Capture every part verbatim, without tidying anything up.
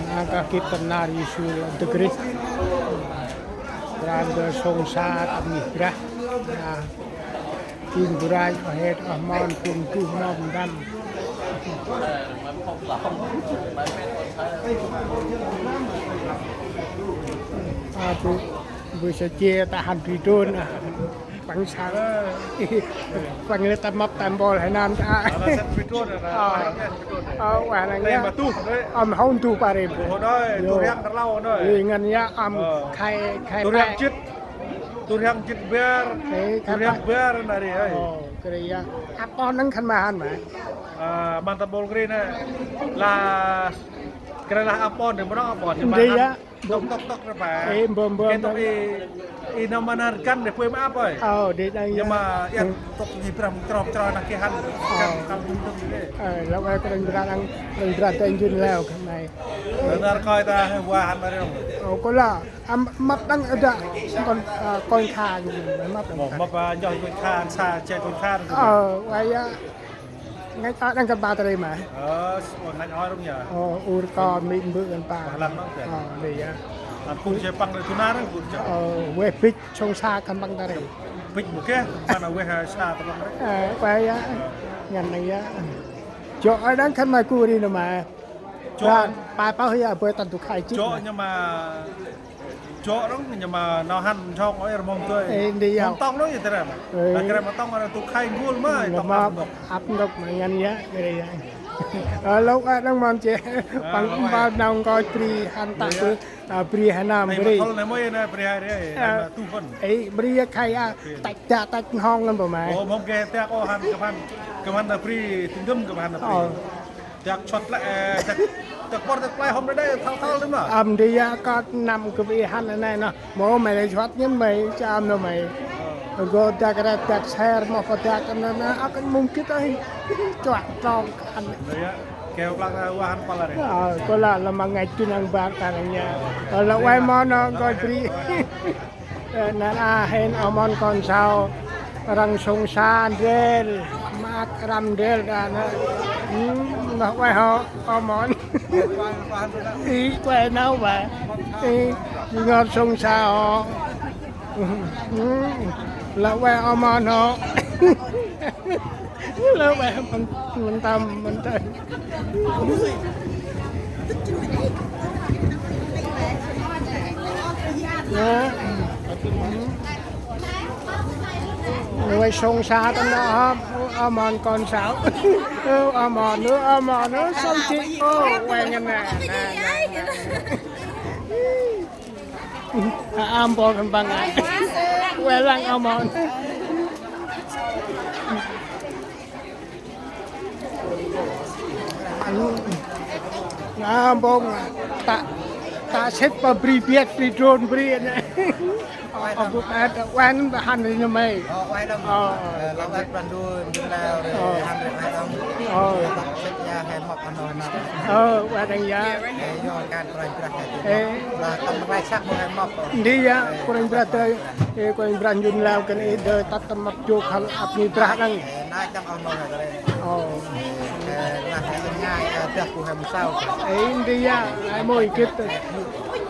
Na kah gĭt tâm nar Yêsu Krist. Tram dơ sông sa tâm ngih brah. Na, kin bu rai oh het oh mon pun tuh mon dăm. A bu, bu sa chia ta hăn tri trôn a. Păng sa. Păng lĕ ta mâp ta mpôl he nơm ta. Ala sĕt tri trôn a, Ờ. Păng sĕt tri trôn a. Ơ, wa năng Tê ya. Mă tuh, đấy. Âm hôn tu pa rê. Hu hô đơi, Yo. Tu riăng kơ lau đơi. Ê, ngăn ya âm Ờ. khai, khai Tu riăng pê. Jĭt. Tu riăng jĭt bar. Ê, khai Tu riăng pê. Bar na ri hơi. Ồ, kơ ri ya. Ăp ôn năng khăn ma hăn ma. À, măn ta mpôl kơ ri nê. Lah, kơ ri lah ăp ôn, di mrô ăp ôn, di Ndri mrô ya. Tôk, tôk, tôk rê pa. Ê, mbơm, mbơm, Kê tôk mbơm. i, i nơm ma nar găn rê pui ma ăp ơi. Ơ, di đang ya. Nhưng mà, ya, tôk di brah mông trôp trôi nă kê hăn. Ơ. Kăn, kăn tôk di rê. Ơ, lŏ ơi kơ răng bra răng, răng bra tê njun leo khăn ma. Răng nar kơi ta wa hăn ma rê. Ơ, kơ la, âm, mâp đang ơ đă, kon, ơ, kon kha, mâp đang Mâp, kha. Mâp, ơ, njoh kon kha, sa, che kon kha, Ơ, wa ya. Ngăch oi đang kăn pa ta ri ma. Ơ, s-, ngăch oi rŭng ya. Ơ, ur kon mi mbư kăn pa. Pah lăng nŏng ya. Ơ, di ya. Ăn pun che păng rê tu nar rê pun che. Ơ, weh bĭch sông sa kăn păng ta ri. Bĭch mâu geh, măn weh sa ta păng rê. Ơ, pa ya. Ơ. Ngăn năng ya. Jŏ oi đang khăn ma ku ri nơm ma. Jŏ. Ran, pa pah ya bơi tăn tu khai jĭt Jŏ ma. Nhưng mà Jŏ rŏng, nhưng mà nau hăn ntong ơi rmông tơi. Ê, Ndri ya. Mông tong rŏng ya tơrem. Ê. Ta krem mông tong ơi tu khai ngul ma, Ndri tong ma ăp ntŭk. Ăp ntŭk ma ngăn ya, kơ ri ya. Ơ, lŏ ơi đang mon che. Ơ, Păng lŏ ơi. Ba nau ngơi bri hăn ta Ndri ya. Bri, a, bri hăn nơm Ê, bri. Thol nê môi nê bri hai rê, Ơ. Nê tu hăn. Ê, bri ya khai a, Bri. Tăch da, tăch hong ngăn bơ ma. Ô, mông geh tiak ô hăn, kơ hăn, kơ hăn ta bri, tưng dŭm kơ hăn ta bri. Ơ. Dak chot lĕ, ơ, dak, dak por dak play hôm rê đê, thal thal dŭm nă. Âm di ya kơt năm kơ bi hăn anei nă. Mô mei lĕ chot ngăn mei, cham nơ mei. Gô dak rep dak ser, mô pa dak nơ nơ, akăn mông gĭt ơi. Chuak trong khăn. Nơ ya, keo plak, ơ, wa hăn pal rê. Ơ, kơ la la ma ngăch tu năng bar ta năng ya. Ơ, la wai mô nơ, gô bri. Ơ, năn a hên oh mon kon sau, răng sông sa ndrel, maak răm ndrel đa nơ. Hmm, nơh ueh hŏ, oh mon. I, ueh nau ba. I, ngor sông sa hŏ. Hmm, la ueh oh mon hŏ. Lơ ba, mân, mân tâm, mân tâm. Nơ. Ueh sông sa tâm nơ hŏm, oh mon kon sau. Ơ, oh mon, ơ, oh mon, ơ, sông chik, ô, ueh ngăn nè, nè, nè, nè. A, a, mpôl khân păng a. Ueh lăng oh mon. A, mpôl ta, ta sĭt pa bri biăt, bri drôn, bri anei. Ơ, bu, ơ, ueh năn ta hăn ri nơ mei. Ơ, ueh đŏng. Ơ. Ơ, lăng ăt Brah Ndu, Ndu Lao rê, Ơ. Hăn rê ueh đŏng. Ơ. Ơ, ta sĭt ya, he mâp hăn nơ nă. Ơ, ueh đŏng ya. Ê, yo, kan Kôranh Brah he. Ê. Lah, tâm rai săk mô he mâp. Ndri ya, Kôranh Brah tơi, ê, Kôranh Brah Ndu Lao kăn ê, dơi tât tâm mâp jô khăl ăp ni Brah đŏng. Ê, nai tâm oh nô he tơrê. Ơ. Ê, lah, ê, ngai, ê, dah ku he mâp sau. Ê, ndri ya, ai môi gĭt.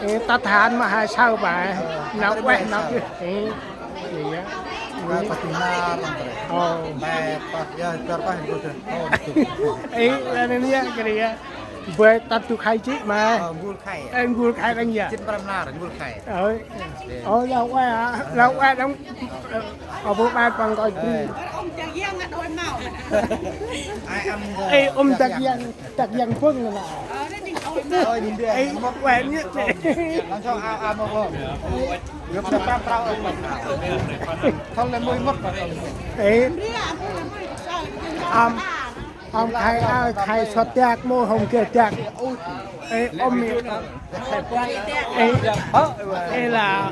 Ê, tât hăn ma hai sau ba. Ơ, nau ueh, nau ueh. Ê, ndri ya. Ba, ba tu nar lăng tơrê. Ơ. Ba, ba, ya, jar ba, jar ba. Ơ, tu. Ê, anei ya, kơ ri ya. Bơi tât tu khai jĭ ma. Ơ, ngul khai. Ê, ngul khai đŏng ya. Jĭt prăm nar, ngul khai. Ơ. Ê. Ơ, la ueh a, la ueh đŏng. Ơ, bu ba păng koi bri. Ê. Ai ăn Ê, ôm dak yang, dak yang pưng nă. Ơ, ni ôi ma. Ê, ueh ni. Lăng sau a, a mâp. Gâp sa prăm prao. Thol lĕ môi mâp. Ê. Ôm. Ôm khai, a, khai sot dak mô hôm geh dak. Ê, ôm mi. Ê, ê, la,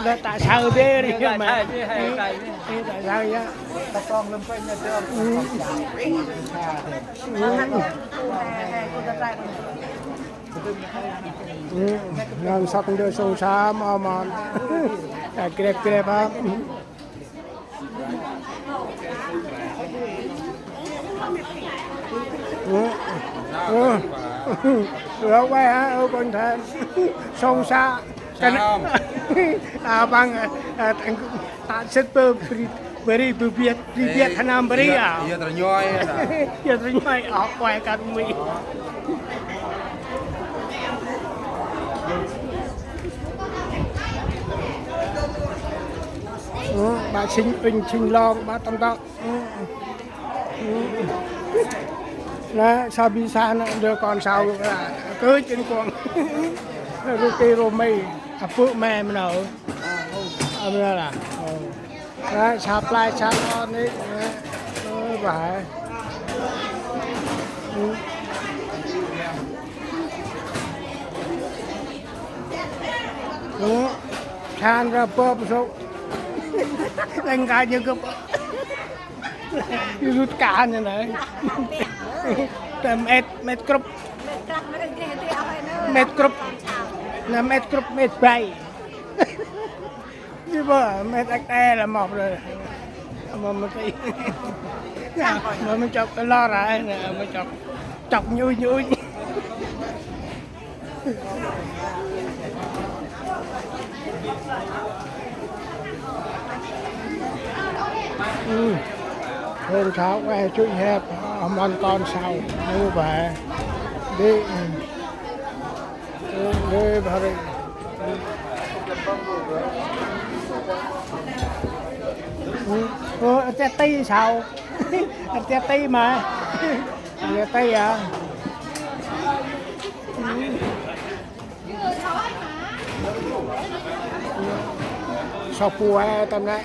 la ta sau dê ri ma. Ê, ê, ta sau ya. Ừ. Ừ. Ừ. Ngan săk ndơ sông sa oh mon. Ta grep grep a. Ơ, ơ, ơ, ơ, ơ, ơ, sông sa. Kan, a, păng, a, ta sĭt bơh bri, bri bơh biăt, bri biăt hăn nơm bri, a. Ia trơ nhoi, ia trơ nhoi, ơ, ueh kơt mi. Ơ, ba sĭn, ŭnh sĭn long, ba tâm tŏ. Nê, sa bi sa nê, ndơ kon sau, a, kơ chĭn kuŏng. Rô tê rô mây, a, pơ̆ me mnơ̆. A, mnơ̆ lah. Ơ. Nê, sa play, sa lo nê, nê. Ơ, ba. Ơ. Khan ra bơh sâu. Leng ka ñu gâp. Rut kan nê. Tơm et, met krŭp. Met krŭp, met bay. Đi bơ, met ek te là một rồi. Mà mà cái. Mà mình chọc cái lo ra nè, mình chọc, chọc nhui nhui. Ơ, hên tháo ueh, chuih hep, a, mon kon sau, nu ba. Đi, ơ, đi ba ri. Ơ, ơ, tiê ti sau. Tiê ti ma. Tiê ti a. Sŏk bu a tâm nê.